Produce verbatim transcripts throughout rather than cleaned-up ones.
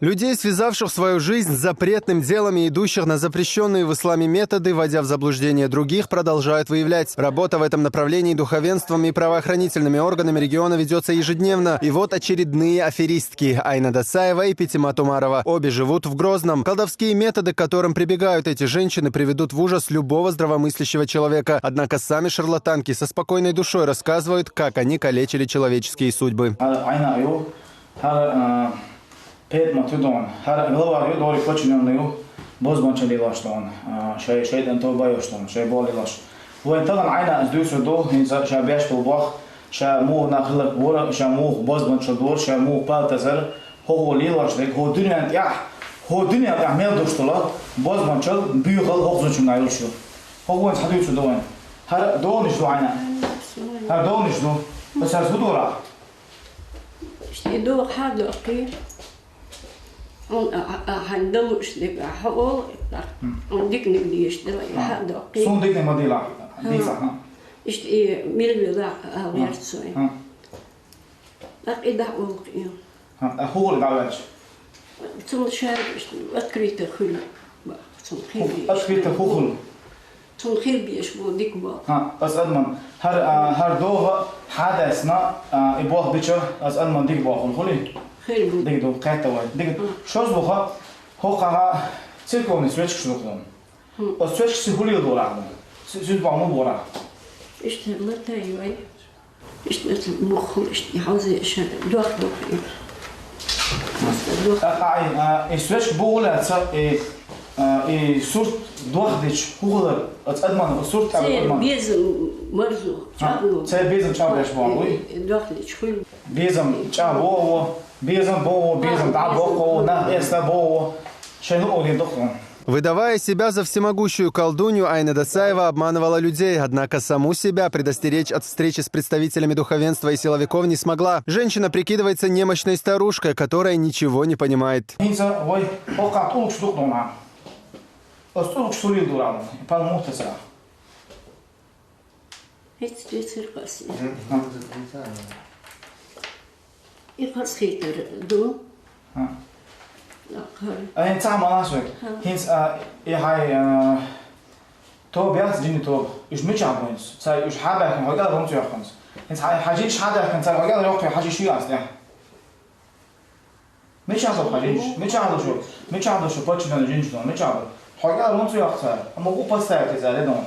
Людей, связавших свою жизнь с запретным делом и идущих на запрещенные в исламе методы, вводя в заблуждение других, продолжают выявлять. Работа в этом направлении духовенством и правоохранительными органами региона ведется ежедневно. И вот очередные аферистки — Айна Досаева и Петима Тумарова. Обе живут в Грозном. Колдовские методы, к которым прибегают эти женщины, приведут в ужас любого здравомыслящего человека. Однако сами шарлатанки со спокойной душой рассказывают, как они калечили человеческие судьбы. Айна, ю, хар, Петима Тумарова, хар главарь ю, дори подчинённый ю, бозбанчал лелаш тон, шай шайтӀан тоба йош тон, шай бол лелаш. Вай таган Айна аз дуьйцур ду, хӀинца ша беш бу бох, ша мух нахлак вора, ша мух бозбанчал дур, ша мух палтазар, хӀо хӀо лелаш дег, хӀо дуьнен тӀехь, хӀо дуьнен тӀехь мел душ тула, бозбанчал буьйхал хӀо зунчунгахь йолуш ю. ХӀо вайна хьан дуьйцур ду вайн? Хар долнаш ду Айна? Хар долнаш ду? Аса аз хӀу дора? Шти дохьа дохкий. Он хьан далуш дика хьо, он дикниг деш дела, хьа дохкий. Сун дикниг ма дила, дийца, хьа. Ишта и милвела а верцой. ТӀаккха и дӀа улкъ и. ХӀа, хӀу хӀула дӀаваьлча? Цунна шаьрга ишта открыто хуьлу. Цунна хи Открыто хӀу хӀула? Цунна хир беш бу дика боху. ХӀа, ас адаман, хӀара, хӀара догӀа хьадаьсна, и болх бича, ас адаман дика бохула хули? Хир бу. Дика ду, кхетта вай. Дика. Шозбуха, хӀокхагӀа церковный свечкаш духлун. Ас свечкаш си хули дора ахьа? Сиз боху ма бора. Ишта латай вай. Ишта муххал, ишта хьовзе, ша дох дох и. ТӀаккха и свечка бу гӀулаца, и сурт дох дича хӀу хилар, оцу адаман сурт тӀе бу адаман. Безам марзо, чӀагӀло. Церан безам чӀагӀбеш боху, вуй? Дох дича хуьлу. Безам чӀагӀ боху, безам боху, безам дӀа боху, нах эста боху. Шайна оре доху. Выдавая себя за всемогущую колдунью, Айна Досаева обманывала людей, однако саму себя предостеречь от встречи с представителями духовенства и силовиков не смогла. Женщина прикидывается немощной старушкой, которая ничего не понимает. ХӀинца вай хӀокхахь тӀулгаш дукха дона. Ас тӀулгаш сулийла дора, пал мухтасара. ХӀинца децира кхаъ. И кхаъ хийтар ду. Ай, цхьа ма лаш вай. ХӀинца, а, и хьай, а, тоба яц, жинийн тоба. Уьш мичахь бу хӀинца? Цай уьш хьабаьхкина, хьо кӀел хӀунца йоккхунца? ХӀинца хьай, хьай жинаш хьабаьхкина, цай хьо кӀел йоккхий, хьажи шу яц тӀехь. Мичахь ду хьан жинаш? Мичахь ду шу? Мичахь ду шу подчинённый жинаш ду? Мичахь ду? Хьо кӀел хӀунца йоккху цара? Амма гу подставить цара, де дон.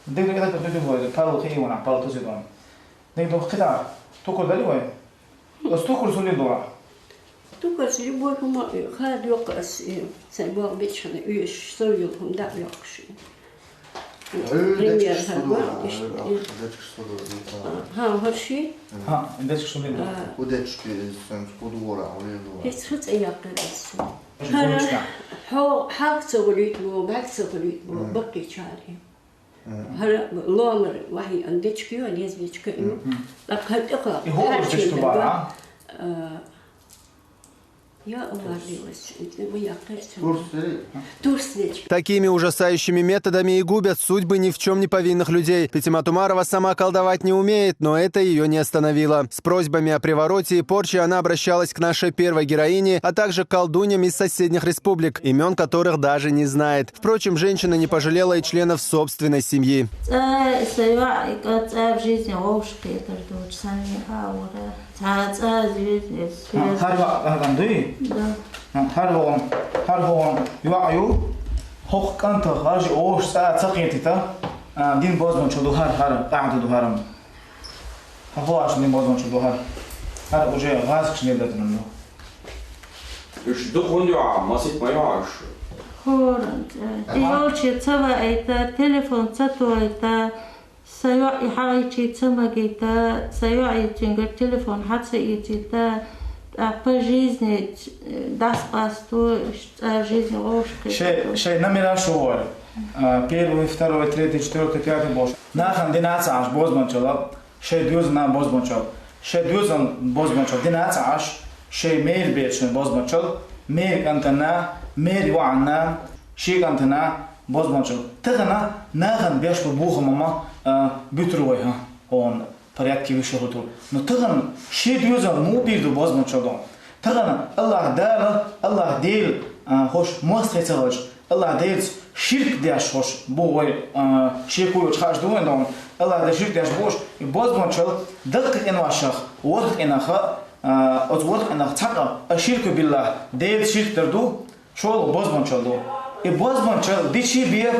Диг диг диг диг диг вай, пал хи вана, пал туси дон. Диг ду кхита, тукур дали вай? Ас тукур сули дуа? Тукарца любой хӀума, э, хадайоккху ас, э, сайн боху бичхьана, уьш, сов йолу хӀума дӀа а йоккхуш. Пример хӀара боху, иштта, э. ХӀан, хӀара ши? ХӀан, дечка шуна. ХӀу дечка, э, сан хӀу дуара, хӀу лела дуара. ХӀинца хӀу цӀе яккхира ас. ХӀара хьо хьагӀ ца гӀулуьйту боху, бӀаьрг ца гӀулуьйту боху, баккхийчаьрга. ХӀара ломар вахьий ан дечка ю, ан еза дечка ю. ТӀаккха хӀара тӀекхоьхьу. И хӀора дечка бара, а? Я Аллах, Турс. Турс дечка. Такими ужасающими методами и губят судьбы ни в чем не повинных людей. Петима Тумарова сама колдовать не умеет, но это ее не остановило. С просьбами о привороте и порче она обращалась к нашей первой героине, а также к колдуньям из соседних республик, имен которых даже не знает. Впрочем, женщина не пожалела и членов собственной семьи. ЦӀа са йоӀ, и кӀа цӀа в жизни вовшахъ хетар доцу санна аура. Цхьа цӀа звезд-, звезд-. ХӀара ваъ, хӀара дуй? Да. ХӀара вон, хӀара вон йоӀ ю. ХӀокху кӀантах хӀара жи оша цӀа ца кхетита, а, дин бозбанчалла ду хӀара, хӀара, къаьхьа ду хӀара. ХӀара хӀо аша дин бозбанчалла ду хӀара. ХӀара уже гӀазкхаш не дадана ду. Уьш ду хӀунда йоӀа, масит ма йоӀа уьш? ХӀоранца. И йолче ца ваийта, телефон ца тойта, Са йоӀ и хьагӀийчий ца магийта, са йоӀе цуьнгара телефон хьа ца эцийта, тӀаккха по жизни дӀасакъасто, цӀа жизни вовшахъ. Шай, шай номера шу вара. А, первый, второй, третий, четвёртый, пятый болуш. Нахана дина а ца Ӏаш бозбанчалла, шай доьзална бозбанчалла. Шай доьзална бозбанчалла дина а ца Ӏаш, шай мер берашна бозбанчалла, мер кӀантана, мер йоӀанна, ши кӀантана, Бозбанчалла. Тахана нахана беш бу бухама ма, а, буьтур вай, хӀа, хӀун порядке вуьшур хӀу тур. Но тахана ши доьзал муха бийр ду бозбанчалла дон? Тахана Аллахь Дала, Аллахь Дела, а, хӀорш мостагӀий ца хилча, Аллахь Делаца ширк деш хӀорш бу вай, а, шеко йоцуш хууш ду вайна дона. Аллахь Делаца ширк деш бу уьш, и бозбуунчалла даккхий къиношах, ворхӀ къинах, а, оцу ворхӀ къинах цхьаъ, а, ширку биллахь, Делаца ширк дар ду, шолгӀа бозбуунчалла ду. И бозбуунчалла дичи бе,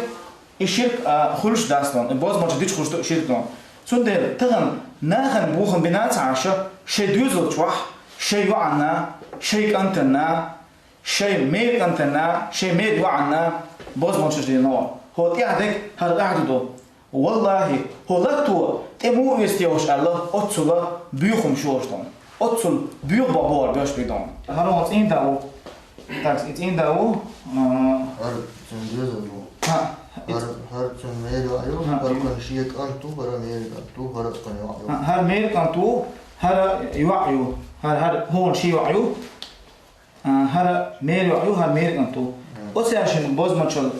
и ширк, а, хуьлуш дац дона, и бозбуунчалла дичи хуьлуш ду ширк дона. Цундела тахана нахана бохам бина ца Ӏаш, шайн доьзал чохь, шайн йоӀанна, шайн кӀантанна, шайн мера кӀантанна, шайн мера йоӀанна бозбуунчалла дина вай. ХӀокху тӀехь дерг хӀара къаьхьа ду. Валлахьи, хӀокху латто тӀе муха веста йолуш аьлла, оццула боьха хӀума шолуш дона. Оццул боьха бохам беш бен дона. ХӀара хӀун цӀийнда ву? Так, и цӀийнда ву? А, хӀара цуьнан доьзал ю. ХӀара, хӀара цуьнан мера йоӀ ю, хӀара кхуьнан шен кӀант ву, хӀара мера кӀант ву, хӀара кхуьнан йоӀ ю. ХӀара мера кӀант ву, хӀара йоӀ ю. ХӀара, хӀара хӀуна шен йоӀ ю. А, хӀара мера йоӀ ю, хӀара мера кӀант ву. Оцу аьшшина бозбуунчалла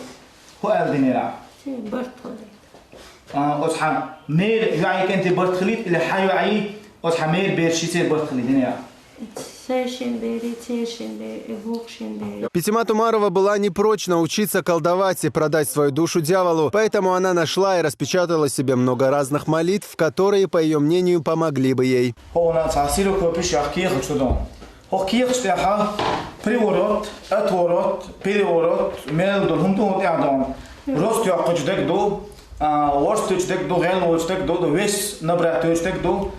хӀун аьлла динера? Шен барт хилийта. А, оцу хьан мера йоӀий кӀентий барт хилийта или хьан йоӀий, оцу хьан мера бераш шицера барт хилийта динера? Шайн шен берий, церан шен берий, и боху шен берий. Патимат Умарова была не прочь научиться колдовать и продать свою душу дьяволу, поэтому она нашла и распечатала себе много разных молитв, которые, по её мнению, помогли бы ей. ХӀокхунна цхьа ксерокопеш яхка кехаташ ду дона. ХӀокху кехаташ тӀехь приворот, отворот, переворот, мел долу хӀума ду хӀокху тӀехь дона. Рост йоккхуьйтуш дерг ду, а, ворс туьйцуш дерг ду, гӀел волуш дерг ду, вес набрать туьйцуш дерг ду.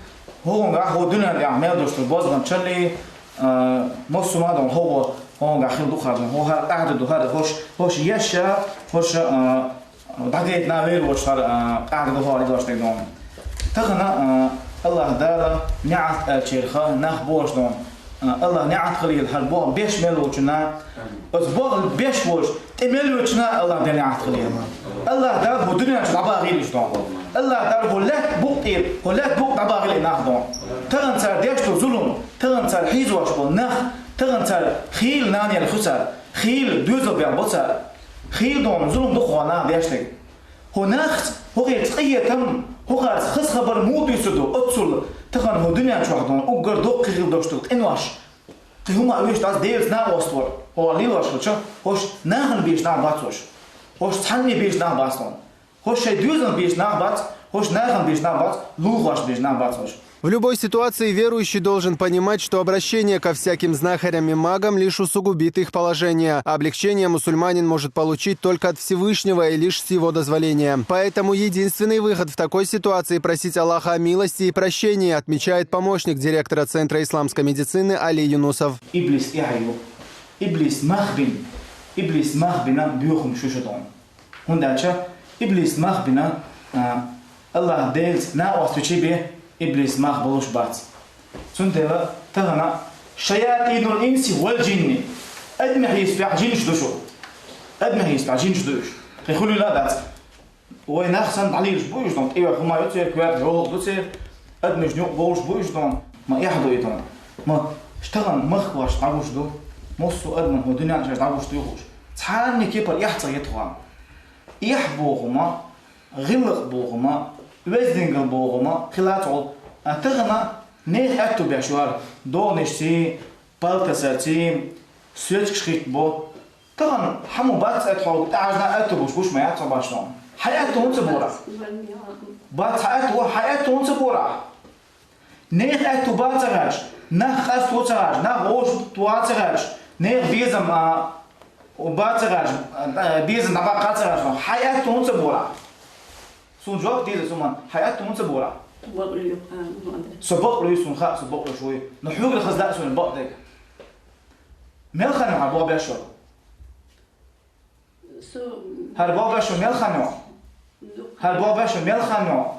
ХӀокхунгахь хӀокху дуьнен тӀехь мел долуш ду бозбуунчаллий, а, массо а ма дона хӀокху, хӀокхунгахь хила ду хӀара дона. ХӀокху хӀара къаьхьа ду хӀара, хӀорш, хӀорш еш а, хӀорш, а, дӀадийцина вер волуш хӀара, а, къаьхьа ду хӀара и дош дерг дона. Тахана, а, Аллахь Дала неӀалт аьллачарах нах бохуш дона. А, Аллахь неӀалт хилийла хӀара бохам беш мел волчунна. Оцу бохам беш волуш, тӀе мел йолчунна Аллахь Дала неӀалт хилийла. Аллахь Дала хӀокху дуьнен чу дӀабахийла уьш дона. Аллахь Дала хӀокху лаьтта букъ тӀера, хӀокху лаьтта букъ дӀабахийла и нах дона. Тахана цара деш ду зулам, тахана цара хьийзош болу нах, тахана цара хийла нана яьлла хи цара, хийла доьзал бен бо цара, хийла дона зулам ду хӀокху нах деш дерг. ХӀокху нахаца, хӀокхуьнца къинхетам, хӀокхуьнца хаза хабар муха дуьйцур ду, оццул тахана хӀокху дуьнен чохь дона уггар доккхий хила долуш долу къинош. Кхин хӀума а веш дац Делаца накъост вара. ХӀокху лелош хилча, хӀорш нахана безаш нах бац хӀорш. ХӀорш цхьанне безаш нах бац хьуна. ХӀорш шайн доьзална безаш нах бац, хӀорш нахана безаш нах бац, лулахошна безаш нах бац хӀорш. В любой ситуации верующий должен понимать, что обращение ко всяким знахарям и магам лишь усугубит их положение. Облегчение мусульманин может получить только от Всевышнего и лишь с его дозволения. Поэтому единственный выход в такой ситуации — просить Аллаха о милости и прощении, отмечает помощник директора Центра исламской медицины Али Юнусов. Иблис тӀехь ю. Иблис мах бина. Иблис мах бина боьха хӀума шу шу дона. ХӀунда аьлча иблис мах бина, а, Аллахь Делаца накъост вичи бен иблис мах болуш бац. Цундела тахана шаятӀинул инси вал джинни. Адамехь йистехь жинаш ду шу. Адамехь йистехь жинаш ду уьш. Кхин хуьлийла а дац. Вай нах санна дӀалелаш бу уьш дона, тӀеоьху хӀума ю церан, коьрта гӀовгӀа ду церан, адамаш юкъа бовлуш бу уьш дона, ма эхь ду и дона. Ма тахана махкаш дӀагуш ду, массо а адаман хӀокху дуьнен чохь дӀагуш ду хууш. Цхьанне кепара эхь ца хета хьуна. Эхь боху хӀума, гӀиллакх боху хӀума, везан дингал боху хӀума хила ца Ӏа. А тахана нехан аьтту беш яра, догӀанашций, палтасарций, соьцкаш хӀитта бо. Тахана хьан ма бац аьтта хьо, тӀаьхьажна аьтту буш, буш ма яц хьо баш дона. Хьан аьтту хӀунда ца бора? Бац хьан аьтту, хьан аьтту хӀунда ца бора? Нехан аьтту бац ца гӀаш, нах къасто ца гӀаш, нах вовшахтоха ца гӀаш, нехан безам, а, бац ца гӀаш, а, безам дӀабаккха ца гӀаш, хьан аьтту хӀунда ца бора? Суна жоп деза, суман, хьан аьтту хӀунда ца бора? Бакълуьйху, а, ну, ладно. Со бакълуьй, суна хаьа, со бакълуьйш вуй. Но хьоьгара хаза лаьа суна бакъдерг. Мел хан хьан боху беш вара? Со хӀара боху беш вара мел хан йо? Ну. ХӀара боху беш вара мел хан йо?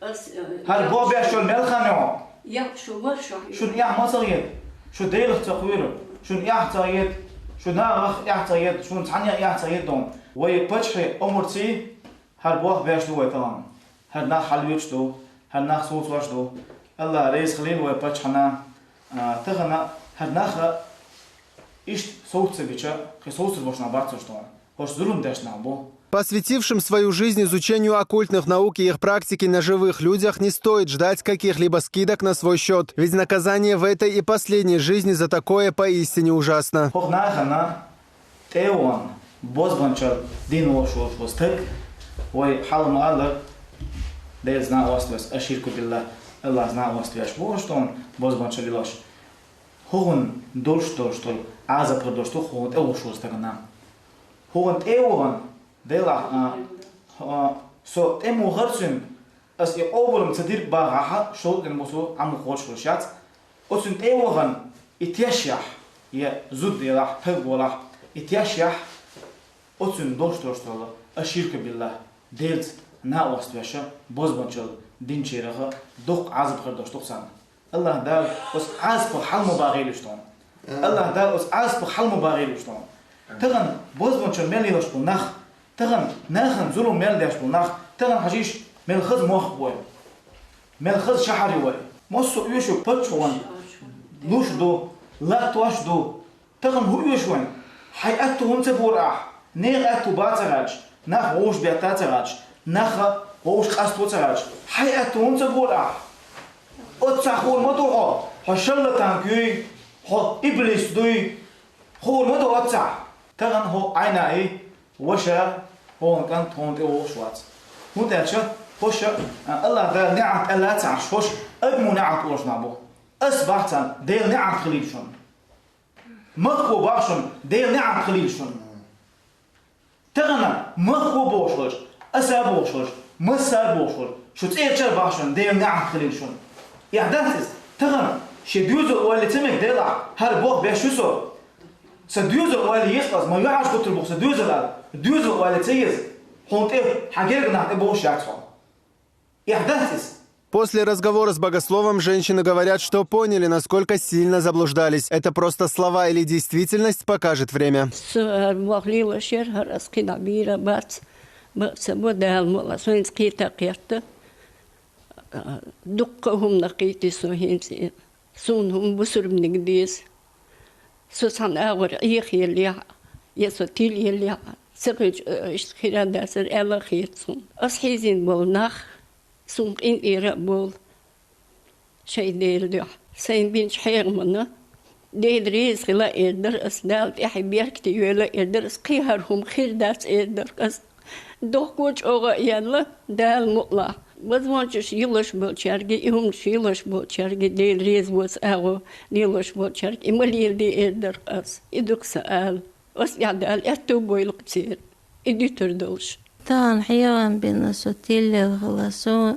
Ас, э, хӀара боху беш вара мел хан йо? Яхь шу вара шу. Шуна эхь ма ца хета. Шу Делах ца кхоьру. Шуна эхь ца хета. Шу нахах эхь ца хета. Шуна цхьанне а эхь ца хета дона. Вай паччахье омурций хӀара боху беш ду вай тахана. ХӀара нах хьалавечу ду. ХӀара нах совцош ду. Аллах реза хилийла вай паччахьна. А, тахана хӀара нах иштта совца ца бича, кхин совцар болуш нах бац уьш тахана. ХӀорш зулам деш нах бу. Посвятившим свою жизнь изучению оккультных наук и их практики на живых людях не стоит ждать каких-либо скидок на свой счет, ведь наказание в этой и последней жизни за такое поистине ужасно. Хохнахана теван бозбанчал дин вошуш востек, вай халмалар дезна востес аширку билла, Аллах зна востес воштон бозбанчал билаш. Хохун дольш дольш дол аза продолжту хохун тевошуш тагана. Хохун теван дела а, а, со тему харцин ас и обрам цадир багаха шолден босу аму хоч хошац. Оцун теван и тешях, я зуд дела, таг бола и тешях. Оцун дольш дольш дола аширку билла, делц на востеша бозбанчал дин чераха дох аза продолжту сан. Аллах Дал ос аз по халму багилуштон. Аллах Дал ос аз по халму багилуштон. Таган бозбанчал мелилаш бу нах. Таган нахан зулум мел деш бу нах. Таган хажиш мел хаз мох бой. Мел хаз шахари вай. Мосу юшу пачуан луш ду, латваш ду. Таган ху юшван. Хай атту хунца бур ах. Нег атту бацагач. Нах вуш бятацагач. Наха вуш къастуцагач. Хай атту хунца бур ах. Отца хур ма духо. Хо шаллатан кюй. Хо иблис дуй. Хур ма ду отца. Таган хо айнаи. Ваша. Хон кан тон те вуш вац. Хун тача. Хоша. Аллах да неат Аллах цаш. Хош. Адму неат вуш набу. Ас бахцан. Дел неат хилишон. Махку бахшун. Дел неат хилишон. Тагана махку бошош, аса бошош, масар бошош, шу церчар бахшун, дел неат хилишон. Яхдатис, тагана, ше дюзу вали цемек дела, хар бох бешусо. Са дюзу вали ес пас, ма юаш кутур бох, са дюзу вали, дюзу вали цегез, хонте, хагер гнахте бош яцхо. Яхдатис. После разговора с богословом женщины говорят, что поняли, насколько сильно заблуждались. Это просто слова или действительность, покажет время. Су мохлила шер хар ас кина бира бац. Бац бу дал мола сунц кита кита. Дукка хум на кити су хинци. Сун хум бусурбник дис. Су сан агур их елия. Есо тил елия. Сыгыч иш хира дасыр эла хит сун. Ас хизин бол нах. Сун кин ира бол. Шай дел дюх. Сайн бинч хегмана. Дел рез хила эрдер ас дал тяхи беркти юэла эрдер ас кихар хум хир дац эрдер ас. Дохкуч ога яла дал мутла. Базвончуш йылыш болчарги, и хумч йылыш болчарги, дел рез воз агу, йылыш болчарги, и малил ди эрдер ас. И дукса ал. Ас ядал этту бойлук цер. И дитер долш. Тан хьеван бина со тиллел хила со.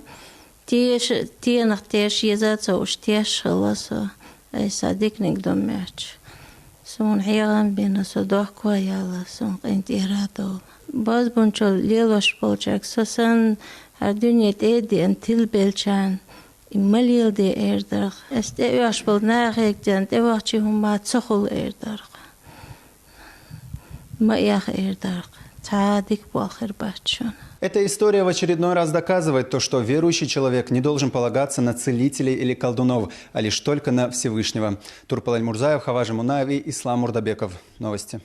Теш, тенах теш еза со уж теш хила со. Ай садикник дом мяч. Сун хьеван бина со дохква яла, сун къинт ирадол. Баз бунчол лелош болчак, со сан хар дунья тедиан тил белчан. И малил де эрдах. Эс те уяш бол нахек дян, те вахчи хума цохул эрдах. Ма ях эрдах. Цадик бахыр бачун. Эта история в очередной раз доказывает то, что верующий человек не должен полагаться на целителей или колдунов, а лишь только на Всевышнего. Турпал Альмурзаев, Хаважи Мунаев и Ислам Мурдабеков. Новости.